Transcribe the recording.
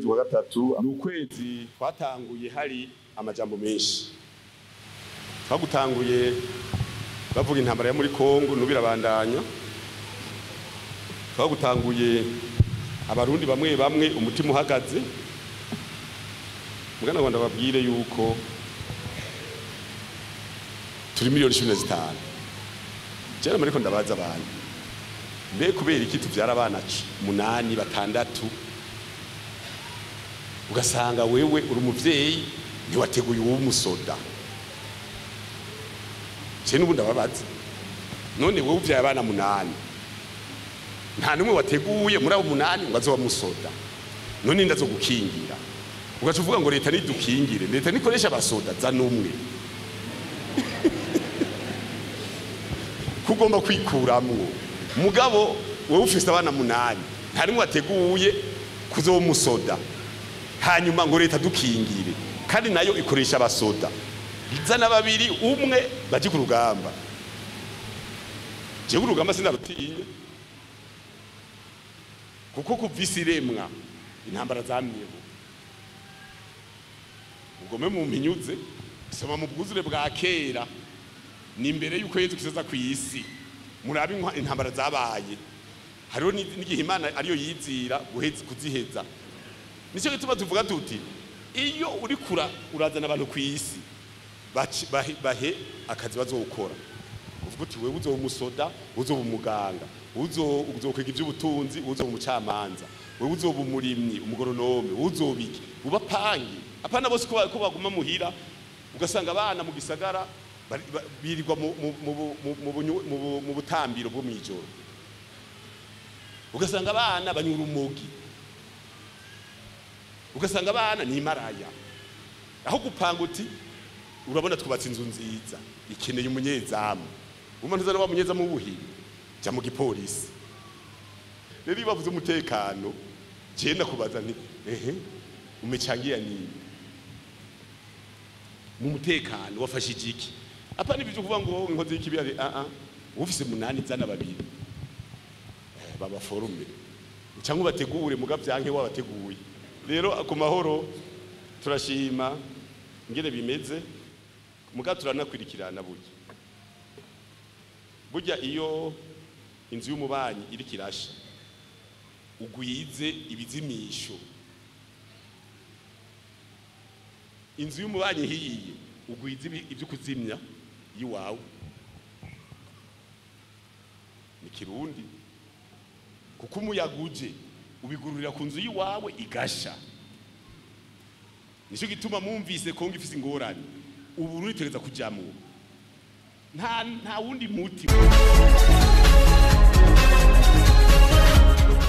Ukwezi kwa gatatu ni ukwezi twatanguye hari amajambo menshi. Twagutanguye bavuga intambara ya muri Kongo nubirabandanya. Twagutanguye abarundi bamwe bamwe umutima uhagaze. Mugana ngo ndababwire yuko turi miliyoni 15. Jera mariko ndabaza abantu. Mbe kubera iki tuvyara abana 8 6 ugasanga wewe uri umuvyeyi ntiwateguye uwo musoda. Je n'ubu ndababaza. None wewe uvyaye abana 8. Nta numwe wateguye muri abo 8 ngo azoba musoda. None ndazogukingira. Ugaca uvuga ngo leta nidukingire, leta nikoresha abasoda za numwe. Kugomba kwikuramwo. Mugabo wewe ufise abana 8, nta numwe wateguye kuzoba musoda. Hanyuma ngo leta dukingire, kandi nayo ikoresha abasoda. Zana babiri umwe baje ku rugamba. Je urugamba sinarutinya. Kuko kuvisi iremwa intambara zamyeho. Ugome mu mpinyuze soma mu bwuzure bwa kera ni imbere yuko Yezu Kristo aza kwisi. Murabe intambara zabaye. Hariho n'igihe Imana ariyo yizira guheza kuziheza. Nico gituma tuvuga tuti iyo uri kura urazana abantu kwisi bahe akazi bazokora. Uvuga uti wewe uzoba umusoda, uzoba umuganga, uzokwiga ivy'ubutunzi, uzoba umucamanza, wewe uzoba umurimyi, umugoronome, uzoba iki, ubapangi. Apana bose ko baguma muhira ugasanga abana mu gisagara birirwa mu butambiro bwo mwijoro. Ugasanga abana banyura umugi. Ugasanga abana ni maraya. Aho gupanga uti urabona twubatse inzu nziza ikeneye umunyezamu. Umuntu uzana wa munyezamu w'ubuhiri ja mu gipolisi. Rero iyo bavuze umutekano je ndakubaza nti ehe umechangia nini? Mu mutekano wafashije iki? Apana ibyo kuvuga ngo inkozi y'ikibi ari a ufise 8 zana babiri. Baba forume. Cyangwa bategure mugavyanke wabateguye. Rero ku mahoro turashima ngere bimeze muga turanakwirikirana burya. Burya iyo inzu y'umubanyi iri kirasha ugwize ibizimisho. Inzu y'umubanyi hiyiye ugwize ibyo kuzimya yiwawe. Ni kirundi. Kuko umuyaguje ubigururira ku nzu yiwawe igasha. Nico gituma mumvise Kongo ifise ingorane. Ubu ruritereza kujamwo. Nta wundi muti.